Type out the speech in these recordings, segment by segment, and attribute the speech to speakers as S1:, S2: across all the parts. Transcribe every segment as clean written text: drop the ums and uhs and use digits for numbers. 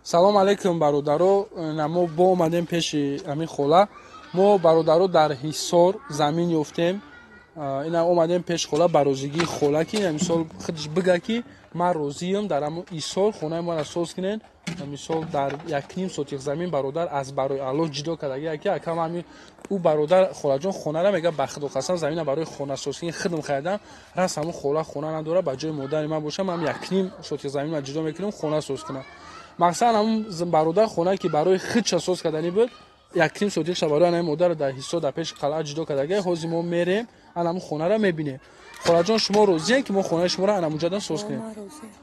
S1: Салом алейкум, бародаро. Мо бо омадем пеши ҳамин хола. Мо, бародаро, дар Ҳисор замин ёфтем. Ина омадем пеш хола, ба розигии хола, ки мисол худаш бига, ки ман розиам, дар ҳамун Ҳисор хонаи маро соз кунен. Мисол, дар 1,5 сотих замин бародар аз барои Аллоҳ ҷидо кардаги, ки акам ҳами ӯ бародар холаҷон хонара мега, ба худо қасам, замина барои хонасозкунӣ хидм харидам. Раст, ҳамун хола хона надора, ба ҷои модари ман бошам, ҳам 1,5 сотих замин ҷудо мекунам, хона соз кунам. Мақсад, ҳамун бародар хонае, ки барои худша соз карданӣ буд, 1,5 сотихша барои анаи модар дар Ҳисор, дар пеши қалъа ҷудо кардаги. Ҳозир мо мерем, ана ҳамун хонаро мебинем. Холаҷон, шумо розием, ки мо хонаи шуморо анамуҷадан соз кунем?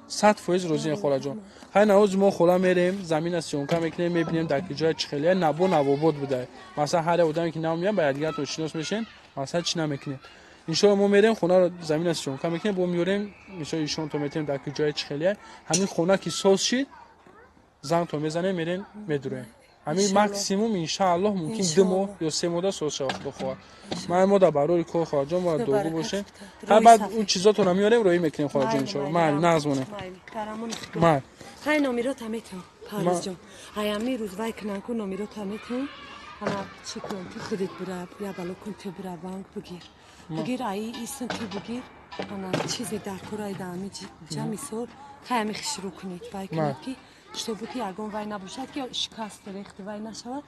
S1: 100% розием, холаҷон. Ҳай, наҳози мо хола мерем, замина съёмка мекунем, мебинем, дар ки ҷоя чихелия набо навобод буда. Масалан, ҳар як одаме, ки нав меяд, ба якдигаратон шинос мешен. Масалан, чӣ намекунем. Иншоалло, мо мерем, хонаро, замина съёмка мекунем, бо меорем, мисол, ишонто метем, дар ки ҷоя чихелия. Ҳамин хона ки соз шид, зангто мезанем, мерем, медуроем. Ҳамин максимум, иншааллоҳ, мумкин 2 моҳ ё 3 моҳда соз шавад, худо хоҳад. Ман мо дар барори кор, хоҳарҷон, бояд дуогӯ бошем. Ҳа, баъд он чизотонро меорем, роӣ мекунем, хоҳарҷон, иншоалло. Майли, нағз монем. Майли.
S2: Ҳай, номерота метавон, Парвизҷон. Ҳай, ами рӯз вай кунан ку, номерота метавон. Ана, чӣ кун, ту худит бура, я бало кун, ту бура, банк бигир, бигир, аи исн ту бигир. Ана, чизе дар кораи да ами ҷа, мисол, хай, ами хишрӯ кунед, вай кунед, ки чтобы ки ягон вай набошад, ки шикаст рехт вай нашавад.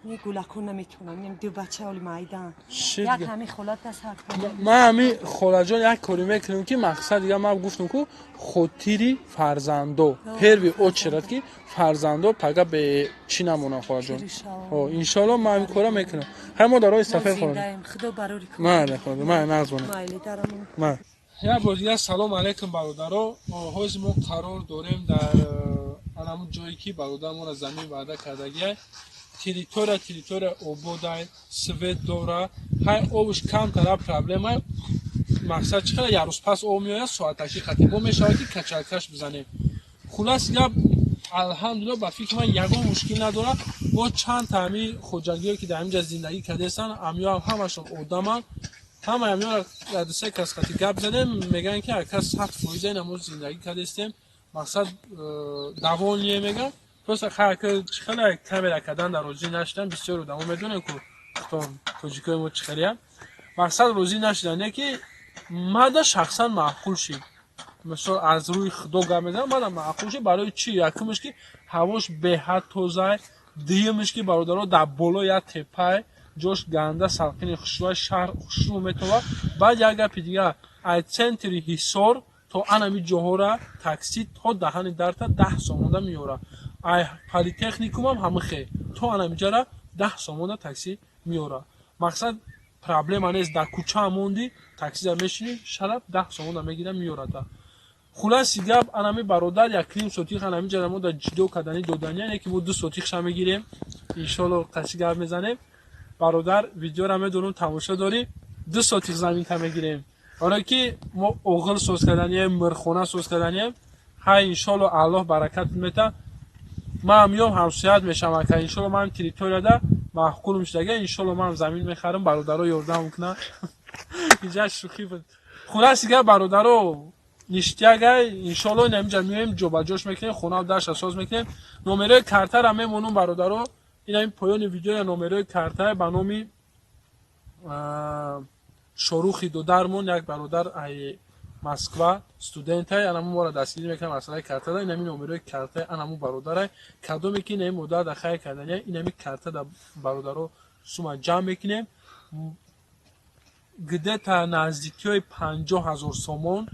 S2: Не, гулакон наметавонам, ду бача оли майдан, як ҳами холата сар.
S1: Ман ҳами, холаҷон, як коре мекунем, ки мақсад дига ман гуфтам ку, хотири фарзандо, первый очередь, ки фарзандо пага бе чӣ намонанд, холаҷон. Иншоалло, ман ҳамин кора мекунам. Ҳай, мо дар роҳи сафар. Майли, май, нағз монем. Як бор дигар салом алейкум, бародаро. Ҳозир мо қарор дорем дар анамун ҷое, ки бародар моро замин ваъда кардагиай. Территория ободай, свет дора. Ҳай, обуш камтара проблема. Мақсад, чӣ қадар як рӯз пас об меояд, соатакӣ қатӣ бо мешавад, ки качалкаш бизанем. Хулас гап, алҳамдулилла, ба фикри ман, ягон мушкил надорад. Бо чанд та ҳами хоҷагиҳое, ки дар ҳаминҷа зиндагӣ кардастанд, амиёам ҳамашон одаманд. Ҳамаи амиёро ду се кас қати гап задем, мегӯянд, ки ака, 100% ина мо зиндагӣ кардастем, мақсад, довольные мегӯянд. Просто чӣ хеле камера кардан дар розӣ нашудам. Бисёр одамо медонем ку, тоҷикои мо чӣ хелеям. Мақсад, розӣ нашудам, не ки мада шахсан маъқул шид. Мисол, аз рӯи худо гап мезанам, мада маъқул шид. Барои чӣ? Якумш, ки ҳавош беҳад тозай. Дуюмш, ки, бародаро, дар боло як теппай, ҷош ганда салқини хушрӯай, шаҳр хушрӯ метовад. Баъд як гапи дигар: аз центри Ҳисор то анами ҷоҳора такси то даҳани дарта 10 сомонда меёрад. Ай политехникумам ҳамихе то анамиҷара 10 сомонда такси меёрад. Мақсад, проблема нест. Дар кӯча монди, таксида мешинӣ, шараб 10 сомонда мегира, меёрада. Хуласи гап, анами бародар 1,5 сотих анамиҷара мо дар ҷидо кардани додания, не ки мо 2 сотихша мегирем. Иншолло, қачи гап мезанем. Бародар, видеора медонам, тамошо дорӣ. 2 сотих заминта мегирем, барое ки мо оғил соз карданием, мирхона соз карданием. Ҳай, иншолло, Аллоҳ баракат мета. Ман миём, ҳамсоят мешавам, ака, иншолло. Ман территорияда маъқулм шудага, иншолло, ман замин мехарам, бародаро ёрдам кунам. Инҷа шӯхӣ буд. Хуласи гап, бародаро, ништягай. Иншолло, инамиҷа миёем, ҷобаҷош мекунем, хонау дарша соз мекунем. Номерои картара мемонум, бародаро, инами поёни видеоя номерои картае ба номи Шорухи додармон, як бародар ай Москва, студентай, анаму моро дастгирӣ мекунам. Масъалаи картада инами номерои картаи анаму бародарай. Кадоме ки инами модар да хайр кардания, инами карта да, бародаро, сума ҷамъ мекунем. Где-то наздикиҳои 50 000 сомон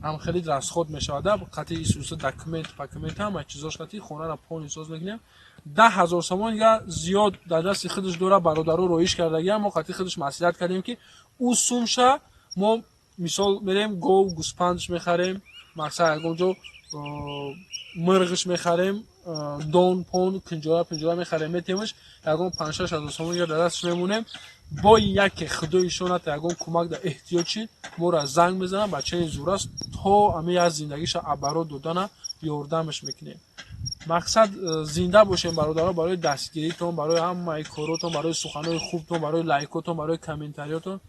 S1: ҳам хеле расход мешавад. Қатъи исуса, документ пакумент, ҳама чизош қатъи хонаро полный соз мекунем. 10 000 сомон я зиёд дар дасти худаш дора, бародаро роиш кардагиам. Мо қатъи худаш маслиҳат кардем, ки ӯ сумша мо, мисол, мерем, гов, гӯспандш мехарем, мақсад, ягон ҷо мирғш мехарем, дон пон, кунҷора пунҷора мехарем, метемш, ягон 5-6 ҳазор сомон дар дастш мемонем. Бо яке худо ишонат, ягон кӯмак дар эҳтиёҷ шид, моро занг мезанам. Бачаи зур аст, то ами як зиндагиша оборот додана ёрдамаш мекунем. Мақсад, зинда бошем, бародаро. Барои дастгиритон, барои ҳамаи коротон, барои суханои хубтон, барои лайкотон, барои комментариётон,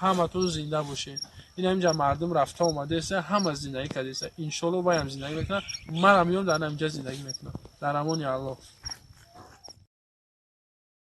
S1: ҳаматон зинда бошед. Ин ҳаминҷа мардум рафта омадааста, ҳама зиндагӣ кардааста. Иншолло, вайам зиндагӣ мекунад, манам меом, дар ҳаминҷа зиндагӣ мекунам. Дар амони Аллоҳ.